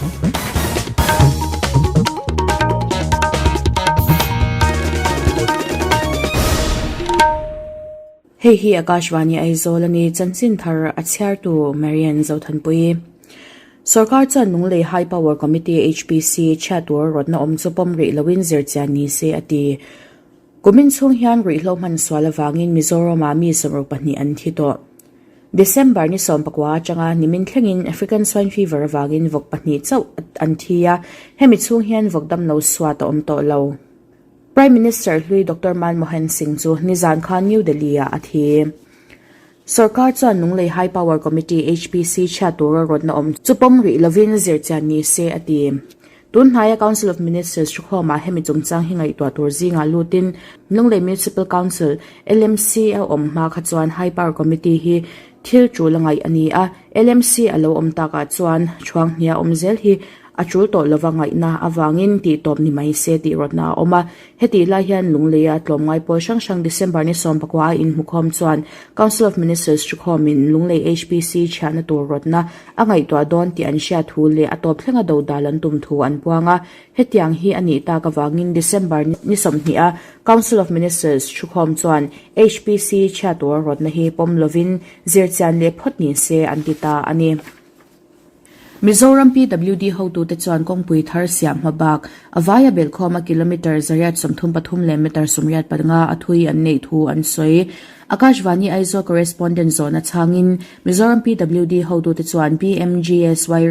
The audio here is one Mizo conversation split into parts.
Hei hi Akashvani Aizawl a ni, chanchin thar a chhiartu Marian Zothanpuii. Sorkar chuan Lunglei High Power Committee, HPC, chhiat tur rawtna awm chu pawm rih loin zirchian ni se a ti. Kumin chhung hian ruihhlo hman sual avangin Mizoramah mi 62 an thi tawh. December ni 19 atanga nimin thlengin African Swine Fever avangin vawk pahnih chauh an thi a, hemi chhung hian vawk damlo suat a awm tawh lo. Prime Minister hlui Doctor Manmohan Singh chu nizan khan New Delhi-ah a thi. Sorkar chuan Lunglei High Power Committee, HPC, chhiat tura rawtna awm chu pawm rih lovin zirchian ni se a ti. Tun hnaia Council of Ministers thukhawmah hemi chungchang hi ngaihtuah tur zingah lutin Lunglei Municipal Council, LMC, a awm hma kha chuan High Power Committee hi thil tul a ngaih a ni a, LMC a lo awm takah chuan thuanghnia awm zel hi A tul tawh lova ngaihna avangin tih tawp ni mai se tih rawtna a awm a. Hetih lai hian Lungleia tlawmngai pawl hrang hrang December ni 19 a inhmukhawm chuan Council of Ministers thukhawmin Lunglei HPC chhiahna tur rawtna a ngaihtuah dawn tih an hriat thu leh a tawp thlenga dodal an tum thu an puang a. Hetiang hi a nih tak avangin December ni 20 a Council of Ministers thukhawm chuan HPC chhiah tur rawtna hi pawm lovin zirchian leh phawt ni se an ti ta a ni. Mizoram PWD hotute chuan kawngpui thar siam hma bak a vaia belhkhawma kilometre 133 leh metre 85 a thui an neih thu an sawi. Akashvani Aizawl Correspondent zawhna chhangin Mizoram PWD hotute chuan PMGSY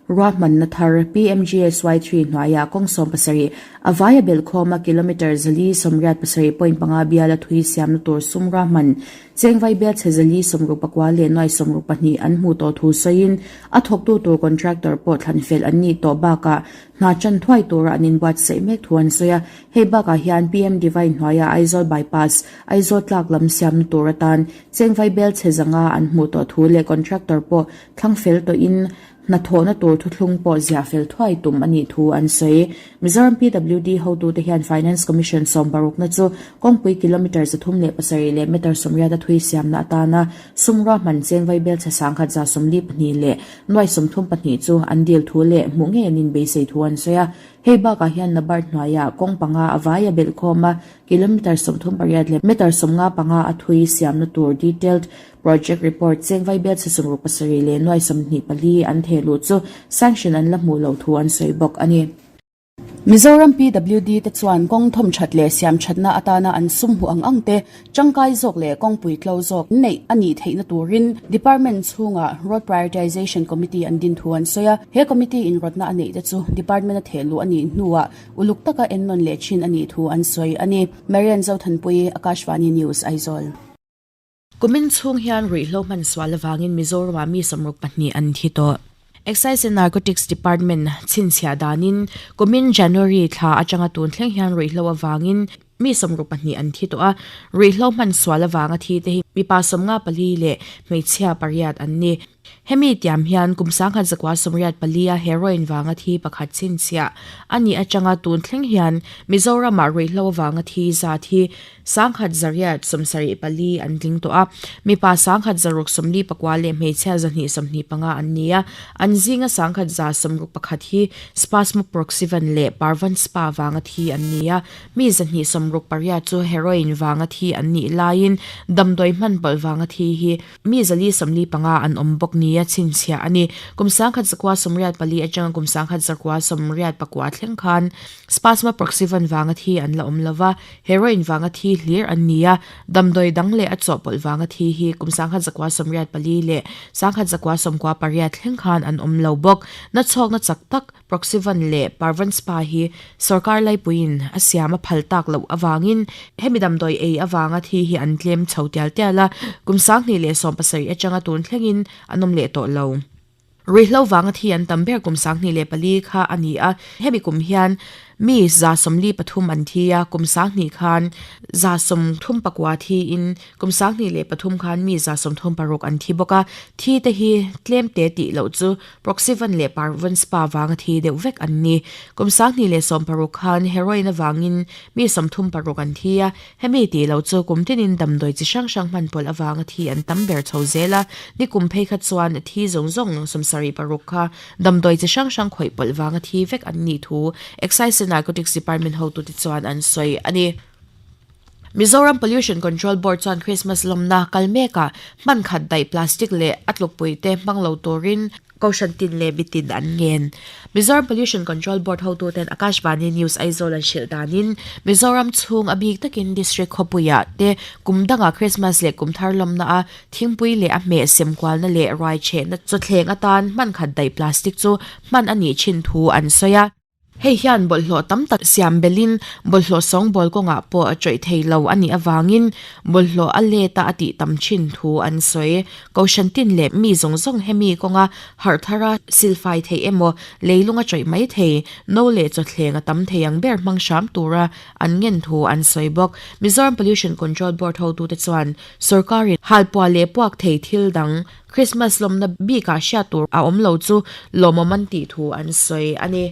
ruahmanna thar PMGSY 3 hnuaiah kawng 17 a vaia belhkhawma kilometre 487.5 bial a thui siamna tur sum ruahman Chengvai bial chhe 464 leh 62 an hmuh tawh thu sawiin a thawktu tur contractor pawh thlan fel an nih tawh bakah hna tan thuai tura an inbuatsaih mek thu an sawi a. Hei bakah hian PM Divine hnuaia Aizawl Bypass, Aizawl tlak lam siamna tur atan Chengvai bial chhe zanga an hmuh tawh thu leh contractor pawh thlang fel tawhin Hnathawhna tur thuthlung pawh ziah fel thuai tum a nih thu an sawi. Mizoram PWD hotute hian Finance Commission sawmparukna chu kawngpui kilometre 307 leh metre 80 a thui siamna atana sum ruahman cheng vaibel chhe 1,142 leh nuai 32 chu an dil thu leh hmuh ngei an inbeisei thu an sawi a. Hei bakah hian Nabard hnuaiah kawng panga a vai a belhkhawm a, kilometre 38 leh metre 55 a thui siamna tur detailed Project report cheng vaibel chhe 67 leh nuai 24 an theh luh chu sanction an la hmuh loh thu an sawi bawk a ni. Mizoram PWD te chuan kawng thawm that leh siam thatna atana an sum hmuh ang ang te tangkai zawk leh kawngpui tlo zawk neih a nih theihna turin Department chhungah Road Prioritization Committee an din thu an sawi a. He committee inrawtna a neih te chu Department a theh luh a nih hnuah uluk taka ennawn leh thin a nih thu an sawi a ni. Marian Zothanpuii, Akashvani News, Aizawl. Kumin chhung hian ruihhlo hman sual avangin Mizoramah mi 62 an thi tawh. Excise and Narcotics Department chhinchhiah danin kumin January thla atanga tun thleng hian ruihhlo avangin mi 62 an thi tawh a, ruihhlo hman sual avanga thi te hi mipa 54 leh hmeichhia pariat an ni. Hemi tiam hian kum 1984 a heroin vanga thi pakhat chhinchhiah a nih atanga tun thleng hian Mizoramah ruihhlo avanga thi zat hi 1974 an tling tawh a, mipa 1664 leh hmeichhia 225 an ni a, an zinga 1161 hi Spasmoproxyvan leh Parvan Spa vanga thi an ni a, mi 268 chu heroin vanga thi an nih laiin damdawi hman pawlh vanga thi hi Mi 445 an awm bawk nia chhinchhiah a ni. Kum 1984 atanga kum 1989 thleng khan Spasma Proxyvan vanga thi an la awm lo va, heroin vanga thi hlir an ni a, damdawi dang leh a chawhpawlh vanga thi hi kum 1984 leh 1998 thleng khan an awm lo bawk. Nachhawkna chak tak Proxyvan leh Parvan Spa hi sorkar laipuiin a siam a phal tak loh avangin hemi damdawi ei avanga thi hi an tlem chho tial tial a, kum 2017 atanga tun thlengin an awm leh tawh lo. Ruihhlo vanga thi an tam ber kum 2004 kha a ni a, hemi kum hian. mi 43 an thi a, kum 20 khan 39 thiin kum 2003 khan mi 36 an thi bawk a. Thi te hi tlem te tih loh chu Proxyvan leh Parvon Spa vanga thi deuh vek an ni. Kum 2016 khan heroin avangin mi 36 an thi a, hemi tih loh chu kum tinin damdawi chi hrang hrang hman pawlh avanga thi an tam ber chho zel a, nikum phei kha chuan thi zawng zawng 76 kha Damdawi chi hrang hrang khawih pawlh vanga thi vek an nih thu Excise and Narcotics Department hotute chuan an sawi a ni. Mizoram Pollution Control Board chuan Christmas lawmna kal mekah hman khat daih plastic leh a tlukpui te hmang lo turin Kohhran tin leh mitin an ngen. Mizoram Pollution Control Board hotuten Akashvani News Aizawl an hrilh danin Mizoram chhung a bik takin District khawpuiah te kum dangah Christmas leh kum thar lawmna a Thingpui leh a hmeh sem kualna leh ruai chhehna chawthleng atan hman khat daih plastic chu hman a nih thin thu an sawi a. Hei hian bawlhhlawh tam tak siam belhin bawlhhlawh sawngbawl kawngah pawh a chawih thei lo a nih avangin bawlhhlawh a let a a tih tam thin thu an sawi. Kohhran tin leh mi zawng zawng hemi kawnga harh thara silfai theih emaw leilung a chawih mai thei no leh chawthleng a tam thei ang ber hmang hram tura an ngen thu an sawi bawk. Mizoram Pollution Control Board hotute chuan Sorkarin halpuah leh puak thei thil dang Christmas lawmna bikah hriat tur a awm lo chu lawmawm an tih thu an sawi a ni.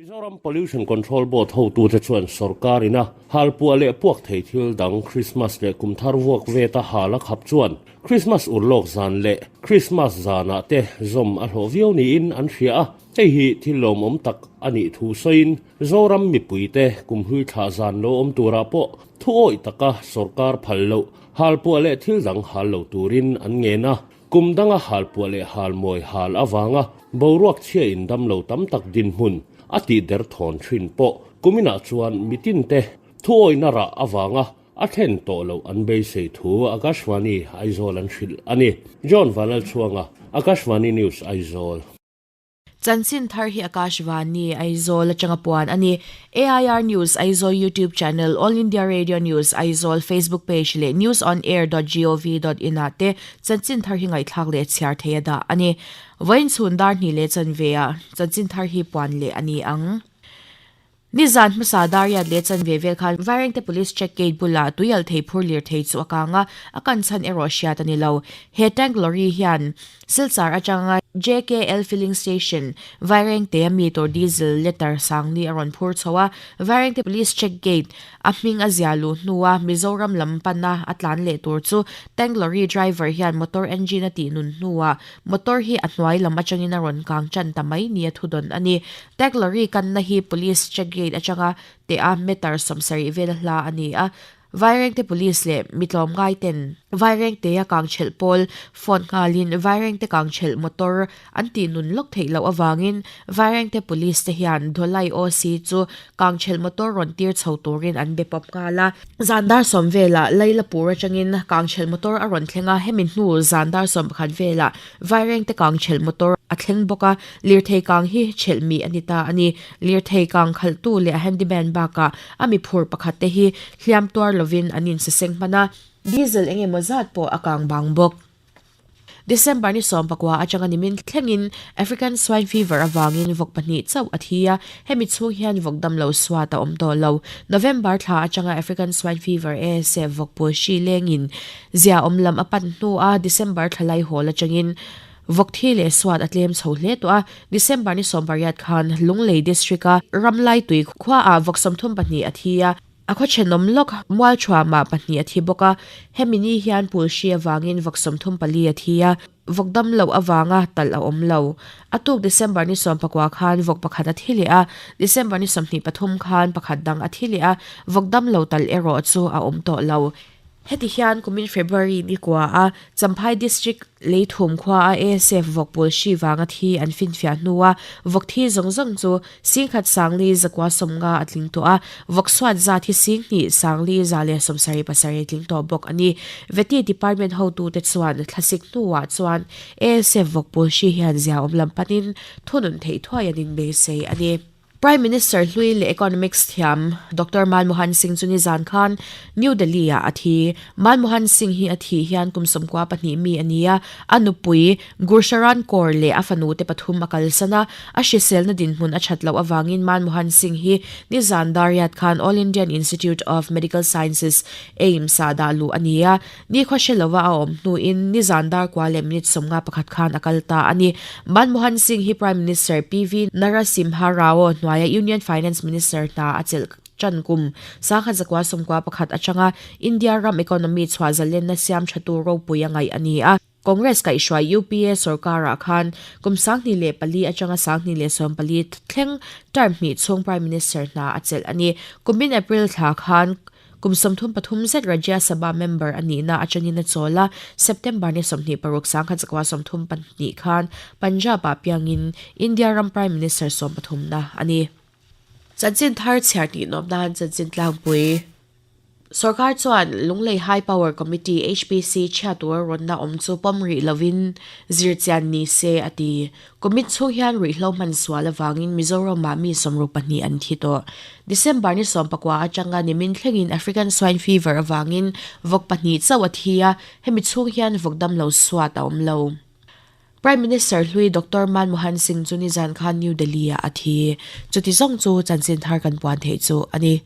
Mizoram Pollution Control Board hotute chuan sorkarin a halpuah leh puak thei thil dang Christmas leh kum thar vuak veta hal a khap chuan Christmas urlawk zan leh Christmas zanah te zawm a hlawh viau niin an hria a, hei hi thil lawmawm tak a nih thu sawiin Zoram mipuite kumhlui thlah zan lo awm turah pawh Thuawih taka sorkar phal loh, halpuah leh thil dang hal lo turin an ngen a, kum danga halpuah leh halmawi hal avanga boruak chhia in dam lo tam tak dinhmun a tih der thawn thin pawh kuminah chuan mitinte thuawihna rah avanga a thlen tawh loh an beisei thu Akashvani Aizawl an hrilh a ni. John Vanlalchhuanga, Akashvani News Aizawl. Chanchin thar hi Akashvani, Aizawl atanga puan a ni. AIR News Aizawl YouTube channel, All India Radio News Aizawl Facebook page leh newsonair.gov.in ah te chanchin thar hi ngaihthlak leh chhiar thei a dah a ni. Vawiin chhun dar hnih leh chanve ah chanchin thar hi puan leh a ni ang. Nizan hmasa Dariat leh chanve vel khan Vairengte Police Check Gate bulah tuialh thei phur lirthei chu a kang a, a kan chhan erawh hriat a ni lo. He tank lorry hian Silchar atanga JKL Filling Station, Vairengte a mi tur diesel litre sangli a rawn phur chho a, Vairengte Police Check Gate a hming a zia luh hnua Mizoram lam pana a tlan leh tur chu tank lorry driver hian motor engine a tih nun hnuah motor hi a hnuai lam atangin a rawn kang tan ta mai nia thudawn a ni. Tag lorry kanna hi police check gate atanga teh a meter 70 vel a hla a ni a, Vairengte police leh mi tlawmngai ten Vairengte a kangchhelh pawl phone nghalin Vairengte kangchhelh motor an tih nun lawk theih loh avangin Vairengte police te hian Dholai OC chu kangchhelh motor rawn tir chho turin an be pawp nghal a. Zan dar sawm velah Lailapur atangin kangchhelh motor a rawn thleng a, hemi hnu zan dar 11 velah Vairengte kangchhelh motor a thleng bawk a, lirthei kang hi chhelh mi a ni ta a ni. Lirthei kang khalhtu leh a handyman bakah a mi phur pakhat te hi hliam tuar lovin an insaseng hman a, diesel eng emaw zat pawh a kang bang bawk. December ni 19 atanga nimin thlengin African Swine Fever avangin vawk pahnih chauh a thi a, hemi chhung hian vawk damlo suat a awm tawh lo. November thla atanga African Swine Fever, ASF, vawk pawl hri lengin Zia awm lam a pan hnu a December thlalai hawl atangin vawk thi leh suat a tlem chho hle tawh a. December ni 18 khan Lunglei District a Ramlai tui khua ah vawk 32 a thi a, a khaw thenawm lawk Mualthuam ah pahnih a thi bawk a. Hemi ni hian pul hri avangin vawk 34 a thi a, vawk dam loh avanga talh a awm lo. A tuk December ni 19 khan vawk pakhat a thi leh a, December ni 23 khan pakhat dang a thi leh a, vawk dam lo talh erawh chu a awm tawh lo. Heti hian kumin February ni kua a Champhai District Leithum khua a ASF vawk pawl hri vanga thi an finfiah hnua vawk thi zawng zawng chu 10,000 sangli zakua 50 a tling tawh a, vawk suat zat hi 2,000 sangli 177 a tling tawh bawk a ni. Vety Department hotute chuan thlasik hnuah chuan ASF vawk pawl hri hian ziaawm lam panin thunun theih thuai an inbeisei a ni. Prime Minister hlui leh Economics thiam Doctor Manmohan Singh chu nizan khan New Delhi-ah a thi. Manmohan Singh hi a thih hian kum 12 mi a ni a, a nupui Gursharan Kaur leh a fanute pathum a kalsan a, a hriselna dinhmun a that loh avangin Manmohan Singh hi nizan Dariat khan All Indian Institute of Medical Sciences, AIIMS, ah dah luh a ni a. Nikhua hre lova a awm hnuin nizan dar kua leh minute 51 khan a kal ta a ni. Manmohan Singh hi Prime Minister PV Narasimha Rao hnuaia Union Finance Minister hna a chelh tan kum 1991 atanga India ram economy chhuah zalenna siam thatu ropui a ngaih a ni a. Congress kaihhruai UPA sorkarah khan kum 2004 atanga 2014 thleng term hnih chhung Prime Minister hna a chelh a ni. Kumin April thla khan Kum 33 zet Rajya Sabha member a nihna atangin a chawl a, September ni 26 1932 khan Punjab-ah piangin India ram Prime Minister sawmpathumna a ni. Chanchin thar chhiar tih nawm nan chanchin tlangpui. Sorkar chuan Lunglei High Power Committee, HPC, chhia tura rawnna awm chu pawm rih lovin zirchian ni se a ti. Kumit chhung hian ruihhlo hman sual avangin Mizoramah mi 62 an thi tawh. December ni 19 atanga nimin thlengin African Swine Fever avangin vawk pahnih chauh a thi a, hemi chhung hian vawk damlo suat a awm lo. Prime Minister hlui Doctor Manmohan Singh chu nizan khan New Delhi-ah a thi. Chuti zawng chu chanchin thar kan puan theih chu a ni.